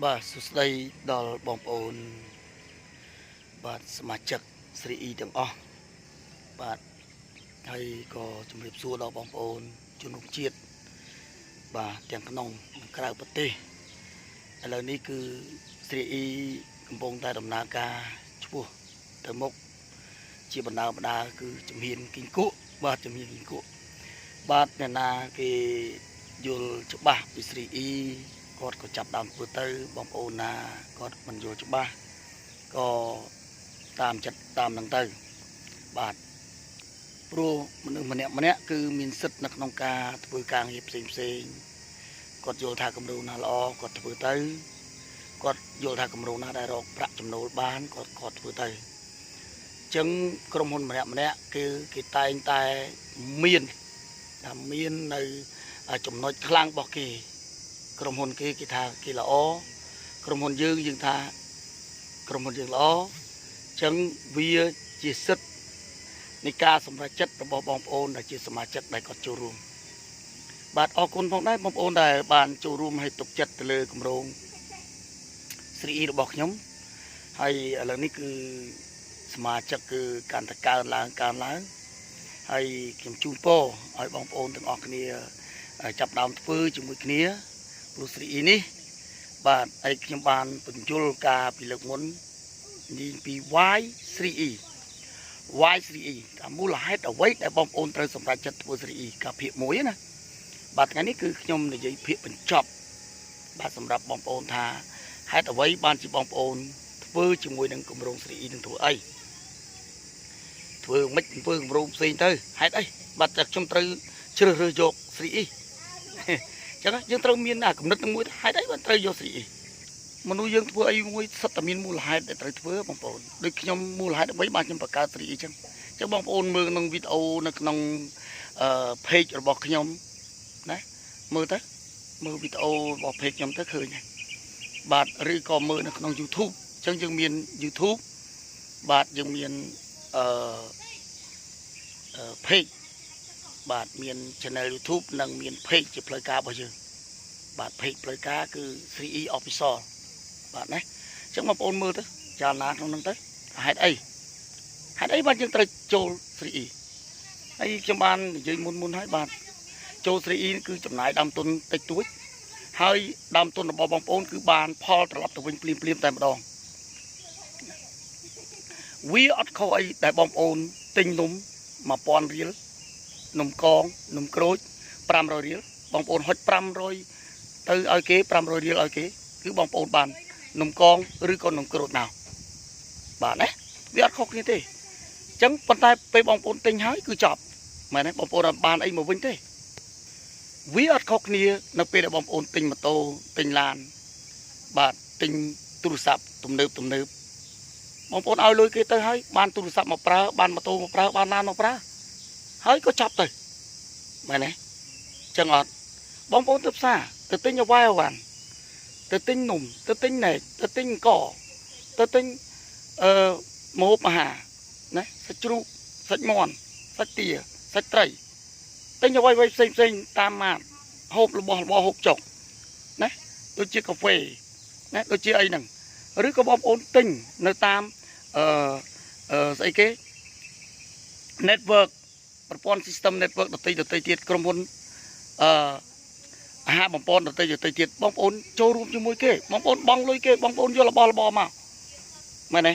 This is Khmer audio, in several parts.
បាទសួស្តីដល់បងប្អូនបាទសមាជិក 3E ទាំងអស់បាទហើយក៏ជម្រាបសួរដល់បងប្អូនជនរួមជាតិបាទទាំងក្នុងនិងក្រៅប្រទេសឥឡូវនេះគឺ 3E កំពុងតែដំណើរការឆ្ពោះទៅមុខជាបណ្ដាបណ្ដាគឺជំហានគីងគក់បាទជំហានគីងគក់បាទអ្នកណាគេយល់ច្បាស់ពី 3E គាត់ក៏ចាប់ដើមធ្វើទៅបងប្អូនណាគាត់មិនយល់ច្បាស់ក៏តាមចិត្តតាមនឹងទៅបាទព្រោះមនុស្សម្នាក់ម្នាក់គឺមានសិទ្ធិនៅក្នុងការធ្វើការងារផ្សេងផ្សេងគាត់យល់ថាគម្រោងណាល្អគាត់ធ្វើទៅគាត់យល់ថាគម្រោងណាដែលរកប្រាក់ចំណូលបានគាត់គាត់ធ្វើទៅអញ្ចឹងក្រុមហ៊ុនម្នាក់ម្នាក់គឺគេតែងតែមានថាមាននៅចំណុចខ្លាំងរបស់គេក្រុមហ៊ុនគេគេថាគេល្អក្រុមហ៊ុនយើងយើងថាក្រុមហ៊ុនយើងល្អអញ្ចឹងវាជាសិទ្ធិនៃការសម្រេចចិត្តរបស់បងប្អូនដែលជាសមាជិកដែលគាត់ចូលរួមបាទអរគុណផងដែរបងប្អូនដែលបានចូលរួមឲ្យទុកចិត្តទៅលើគម្រោង 3E របស់ខ្ញុំហើយឥឡូវនេះគឺសមាជិកគឺកាន់តែកើនឡើងកើនឡើងហើយខ្ញុំជូនពរឲ្យបងប្អូនទាំងអស់គ្នាចាប់ដើមធ្វើជាមួយគ្នាព្រោះ 3E នេះបាទហើយខ្ញុំបានបញ្យលការពីលើកមុននិយាយពី why 3E why 3E ថាមូលហេតុអ្វីដែលបងប្អូនត្រូវសម្រេចចិត្តធ្វើ 3E កាលភាគ1ណាបាទថ្ងៃនេះគឺខ្ញុំនិយាយភាគបញ្ចប់បាទសម្រាប់បងប្អូនថាហេតុអ្វីបានជាបងប្អូនធ្វើជាមួយនឹងគម្រោង 3E នឹងធ្វើអីធ្វើមិនធ្វើគម្រោងផ្សេងទៅហេតុអីបាទតែខ្ញុំត្រូវជ្រើសរើសយក 3E ចឹងយើងត្រូវមានអាគំនិតនឹងមួយហេតុអីបានត្រូវយក 3E មនុស្សយើងធ្វើអីមួយសិតតែមានមូលហេតុដែលត្រូវធ្វើបងប្អូនដូចខ្ញុំមូលហេតុអ្វីបានខ្ញុំបង្កើត 3E ចឹងចឹងបងប្អូនមើលក្នុងវីដេអូនៅក្នុងអឺ page របស់ខ្ញុំណាមើលទៅមើលវីដេអូរបស់ page ខ្ញុំទៅឃើញហើយបាទឬក៏មើលនៅក្នុង YouTube ចឹងយើងមាន YouTube បាទយើងមានអឺ page បាទមាន channel YouTube និងមាន page ជាផ្លូវការរបស់យើងបាទ page ផ្លូវការគឺ 3E Official បាទណាអញ្ចឹងបងប្អូនមើលទៅចាលណាក្នុងហ្នឹងទៅហេតុអីហេតុអីបានយើងត្រូវចូល 3E ហើយខ្ញុំបាននិយាយមុនមុនហើយបាទចូល 3E គឺចំណាយដើមទុនតិចតួចហើយដើមទុនរបស់បងប្អូនគឺបានផលត្រឡប់ទៅវិញភ្លាមភ្លាមតែម្ដងវាអត់ខុសអីដែលបងប្អូនទិញនំ1000រៀលនំកងនំក្រូច500រៀលបងប្អូនហុច500ទៅឲ្យគេ500រៀលឲ្យគេគឺបងប្អូនបាននំកងឬក៏នំក្រូចមកបាទណាវាអត់ខុសគ្នាទេអញ្ចឹងប៉ុន្តែពេលបងប្អូនទិញហើយគឺចប់មែនទេបងប្អូនអត់បានអីមកវិញទេវាអត់ខុសគ្នានៅពេលដែលបងប្អូនទិញម៉ូតូទិញឡានបាទទិញទូរស័ព្ទទំនើបទំនើបបងប្អូនឲ្យលុយគេទៅហើយបានទូរស័ព្ទមកប្រើបានម៉ូតូមកប្រើបានឡានមកប្រើហើយក៏ចប់ទៅមែនទេចឹងអត់បងប្អូនទៅផ្សារទៅទិញអវ៉ែអវ៉ាន់ទៅទិញនំទៅទិញណែកទៅទិញអង្ករទៅទិញអឺម្ហូបអាហារណាសាច់ជ្រូកសាច់មាន់សាច់ទាសាច់ត្រីទិញអ្វីៗផ្សេងផ្សេងតាមម៉ាតហូបរបស់របរហូបចុកណាដូចជាកាហ្វេណាដូចជាអីហ្នឹងឬក៏បងប្អូនទិញនៅតាមអឺអឺស្អីគេ network ប្រព័ន្ធ system network ដទៃដទៃទៀតក្រុមហ៊ុនអឺអាហារបំពន់ដទៃដទៃទៀតបងប្អូនចូលរួមជាមួយគេបងប្អូនបង់លុយគេបងប្អូនយករបស់របរមកមែនទេ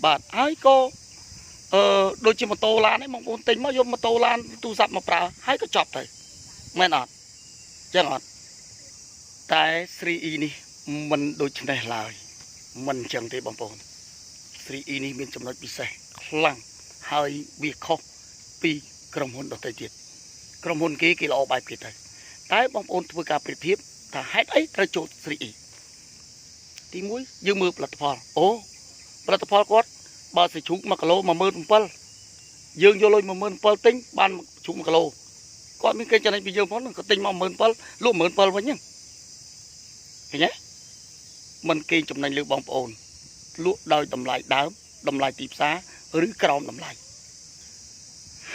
បាទហើយក៏អឺដូចជាម៉ូតូឡាននេះបងប្អូនទិញមកយកម៉ូតូឡានទូរស័ព្ទមកប្រើហើយក៏ចប់ទៅមែនអត់ចឹងអត់តែ 3E នេះមិនដូចនេះឡើយមិនអញ្ចឹងទេបងប្អូន 3E នេះមានចំណុចពិសេសខ្លាំងហើយវាខុសពីក្រុមហ៊ុនដទៃទៀតក្រុមហ៊ុនគេគេល្អបែបគេទៅតែបងប្អូនធ្វើការប្រៀបធៀបថាហេតុអីត្រូវចូល 3E ទី1យើងមើលផលិតផលអូផលិតផលគាត់បើសាច់ជ្រូក1គីឡូ17000យើងយកលុយ17000ទិញបានជ្រូក1គីឡូគាត់មានគេចំណេញពីយើងផងគាត់ទិញមក17000លក់17000វិញហ្នឹងឃើញទេមិនគេចំណេញលើបងប្អូនលក់ដោយតម្លៃដើមតម្លៃទីផ្សារឬក្រោមតម្លៃ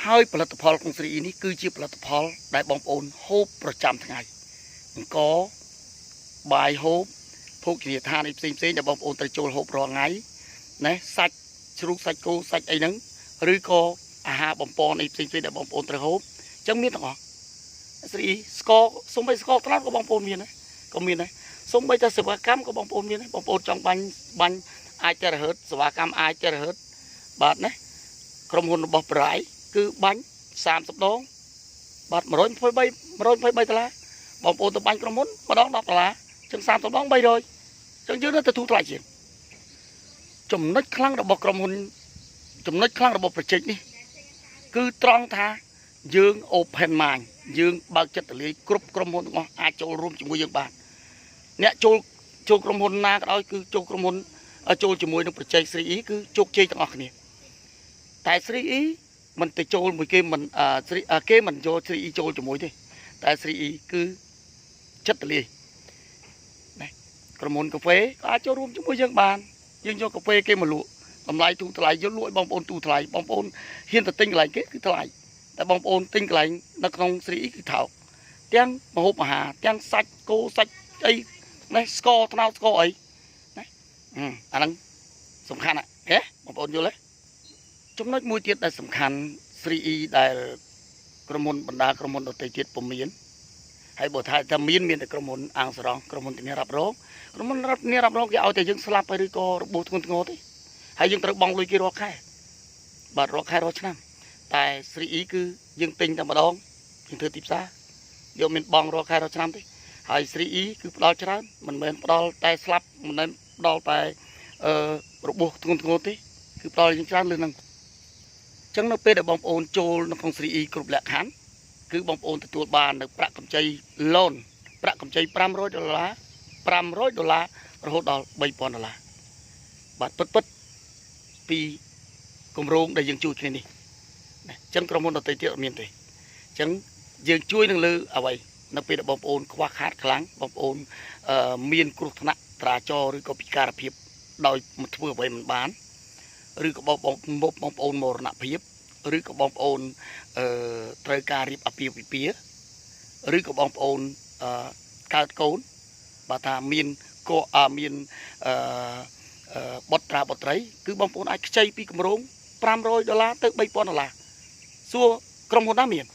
ហើយផលិតផលក្នុង 3E នេះគឺជាផលិតផលដែលបងប្អូនហូបប្រចាំថ្ងៃអង្ករបាយហូប ភោជនីយដ្ឋានអីផ្សេងផ្សេងដែលបងប្អូនត្រូវចូលហូបរាល់ថ្ងៃណាសាច់ជ្រូកសាច់គោសាច់អីហ្នឹងឬក៏អាហារបំពន់អីផ្សេងផ្សេងដែលបងប្អូនត្រូវហូបអញ្ចឹងមានទាំងអស់ 3E ស្ករសំបីស្ករត្នោតក៏បងប្អូនមានដែរក៏មានដែរសំបីតែសេវាកម្មក៏បងប្អូនមានដែរបងប្អូនចង់បាញ់បាញ់អាចតែរហឺតសេវាកម្មអាចតែរហឺតបាទណាក្រុមហ៊ុនរបស់ប្រៃគឺបាញ់30ដងបាទ123 123ដុល្លារបងប្អូនទៅបាញ់ក្រុមហ៊ុនម្ដង10ដុល្លារចឹង30ដង300ចឹងយើងនៅតែធូរថ្លៃជាងចំណុចខ្លាំងរបស់ក្រុមហ៊ុនចំណុចខ្លាំងរបស់ប្រជានេះគឺត្រង់ថាយើង open mind យើងបើកចិត្តទូលាយគ្រប់ក្រុមហ៊ុនទាំងអស់អាចចូលរួមជាមួយយើងបានអ្នកចូលចូលក្រុមហ៊ុនណាក៏ដោយគឺចូលក្រុមហ៊ុនចូលជាមួយនឹងប្រជា 3E គឺជោគជ័យទាំងអស់គ្នាតែ 3E មិនទៅចូលមួយគេមិនគេមិនយក 3E ចូលជាមួយទេតែ 3E គឺចិត្តទូលាយណាក្រុមហ៊ុនកាហ្វេក៏អាចចូលរួមជាមួយយើងបានយើងយកកាហ្វេគេមកលក់តម្លៃទូថ្លៃយកលក់ឲ្យបងប្អូនទូថ្លៃបងប្អូនហ៊ានទៅទិញកន្លែងគេគឺថ្លៃតែបងប្អូនទិញកន្លែងនៅក្នុង 3E គឺថោកទាំងម្ហូបអាហារទាំងសាច់គោសាច់អីនេះស្ករត្នោតស្ករអីណាអាហ្នឹងសំខាន់ហ៎បងប្អូនយល់ទេចំណុចមួយទៀតដែលសំខាន់ 3E ដែលក្រុមហ៊ុនបណ្ដាក្រុមហ៊ុនដទៃទៀតពុំមានហើយបើថាតែមានមានតែក្រុមហ៊ុនអាងសរងក្រុមហ៊ុនធានារ៉ាប់រងក្រុមហ៊ុនធានារ៉ាប់រងគេឲ្យតែយើងស្លាប់ហើយឬក៏របួសធ្ងន់ធ្ងរទេហើយយើងត្រូវបង់លុយគេរាល់ខែបាទរាល់ខែរាល់ឆ្នាំតែ 3E គឺយើងទិញតែម្ដងយើងធ្វើទីផ្សារយកមានបង់រាល់ខែរាល់ឆ្នាំទេហើយ 3E គឺផ្ដល់ច្រើនមិនមែនផ្ដល់តែស្លាប់មិនមែនផ្ដល់តែអឺរបួសធ្ងន់ធ្ងរទេគឺផ្ដល់យើងច្រើនលើហ្នឹងអញ្ចឹងនៅពេលដែលបងប្អូនចូលនៅក្នុង 3E គ្រប់លក្ខខណ្ឌគឺបងប្អូនទទួលបាននៅប្រាក់កម្ចី loan ប្រាក់កម្ចី500ដុល្លារ500ដុល្លាររហូតដល់3000ដុល្លារបាទពិតពិតពីគម្រោងដែលយើងជួយគ្នានេះណាអញ្ចឹងក្រុមហ៊ុនដទៃទៀតអត់មានទេអញ្ចឹងយើងជួយនឹងលើអ្វីនៅពេលដែលបងប្អូនខ្វះខាតខ្លាំងបងប្អូនមានគ្រោះថ្នាក់ចរាចរណ៍ឬក៏ពិការភាពដោយមិនធ្វើអ្វីមិនបានឬក៏បងប្អូនមរណភាពឬក៏បងប្អូនត្រូវការរៀបអាពាហ៍ពិពាហ៍ឬក៏បងប្អូនកើតកូនបាទថាមានក៏មានបុត្រាបុត្រីគឺបងប្អូនអាចខ្ចីពីគម្រោង500ដុល្លារទៅ3000ដុល្លារសួរក្រុមហ៊ុនណាមាន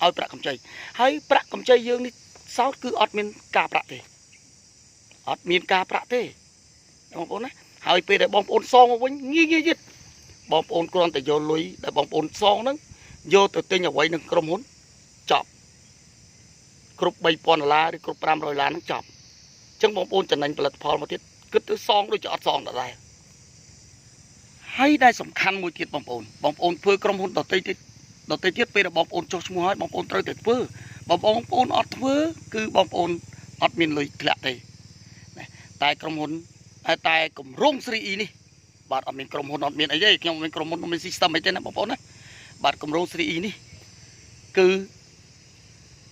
ឲ្យប្រាក់កម្ចីហើយប្រាក់កម្ចីយើងនេះសោតគឺអត់មានការប្រាក់ទេអត់មានការប្រាក់ទេបងប្អូនណាហើយពេលដែលបងប្អូនសងមកវិញងាយងាយទៀតបងប្អូនគ្រាន់តែយកលុយដែលបងប្អូនសងហ្នឹងយកទៅទិញអ្វីនឹងក្រុមហ៊ុនចប់គ្រប់3000ដុល្លារឬគ្រប់500ដុល្លារហ្នឹងចប់អញ្ចឹងបងប្អូនចំណេញផលិតផលមកទៀតគិតទៅសងដូចជាអត់សងដដែលហើយដែលសំខាន់មួយទៀតបងប្អូនបងប្អូនធ្វើក្រុមហ៊ុនដទៃទៀតដទៃទៀតពេលដែលបងប្អូនចុះឈ្មោះហើយបងប្អូនត្រូវតែធ្វើបើបងប្អូនអត់ធ្វើគឺបងប្អូនអត់មានលុយធ្លាក់ទេតែក្រុមហ៊ុនតែគម្រោង 3E នេះបាទអត់មានក្រុមហ៊ុនអត់មានអីទេខ្ញុំមានក្រុមហ៊ុនមាន system អីទេណាបងប្អូនណាបាទគម្រោង 3E នេះគឺ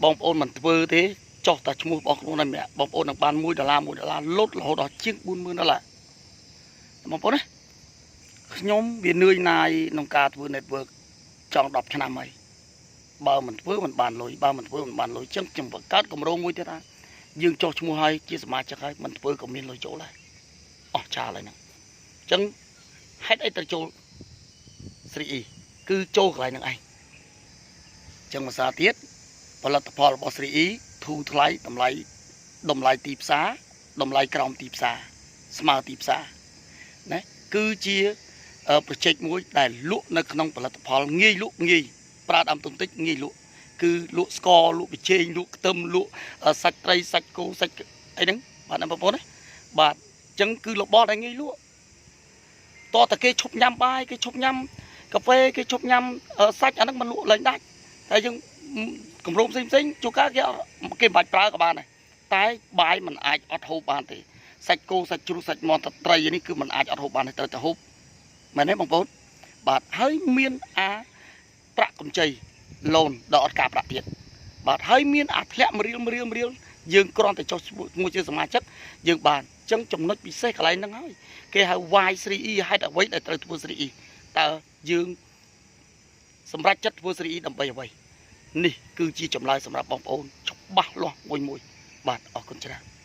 បងប្អូនមិនធ្វើទេចុះតែឈ្មោះរបស់ខ្លួនឯងបងប្អូននឹងបាន1ដុល្លារ1ដុល្លារលុតរហូតដល់ជាង40000ដុល្លារបងប្អូនណាខ្ញុំវានឿយណាយក្នុងការធ្វើ network ចង់10ឆ្នាំហើយបើមិនធ្វើមិនបានលុយបើមិនធ្វើមិនបានលុយចឹងខ្ញុំបង្កើតគម្រោងមួយទៀតថាយើងចុះឈ្មោះហើយជាសមាជិកហើយមិនធ្វើក៏មានលុយចូលដែរអស់ចាលហើយហ្នឹងអញ្ចឹងហេតុអីត្រូវចូល 3E គឺចូលកន្លែងហ្នឹងឯងអញ្ចឹងភាសាទៀតផលិតផលរបស់ 3E ធូរថ្លៃតម្លៃទីផ្សារតម្លៃក្រោមទីផ្សារស្មើទីផ្សារណាគឺជាប្រជែកមួយដែលលក់នៅក្នុងផលិតផលងាយលក់ងាយប្រើដើមទុនតិចងាយលក់គឺលក់ស្ករលក់ប៊ីចេងលក់ខ្ទឹមលក់សាច់ត្រីសាច់គោសាច់អីហ្នឹងបាទបងប្អូនណាបាទអញ្ចឹងគឺរបស់ដែលងាយលក់តតែគេឈប់ញ៉ាំបាយគេឈប់ញ៉ាំកាហ្វេគេឈប់ញ៉ាំសាច់អាហ្នឹងមិនលក់លែងដាច់តែយើងគម្រោងផ្សេងផ្សេងជួនកាលគេមិនបាច់ប្រើក៏បានដែរតែបាយមិនអាចអត់ហូបបានទេសាច់គោសាច់ជ្រូកសាច់មាន់ត្រីនេះគឺមិនអាចអត់ហូបបានទេត្រូវតែហូបមែនទេបងប្អូនបាទហើយមានអាប្រាក់កម្ចីឡូនដល់អត់ការប្រាក់ទៀតបាទហើយមានអាធ្លាក់1រៀល1រៀល1រៀលយើងគ្រាន់តែចុះមួយជាសមាជិកយើងបានអញ្ចឹងចំណុចពិសេសកន្លែងហ្នឹងហើយគេហៅ Y3E ហេតុអ្វីដែលត្រូវធ្វើ 3E តើយើងសម្រាប់ចិត្តធ្វើ 3E ដើម្បីអ្វីនេះគឺជាចម្លើយសម្រាប់បងប្អូនច្បាស់លាស់មួយមួយបាទអរគុណច្រើន។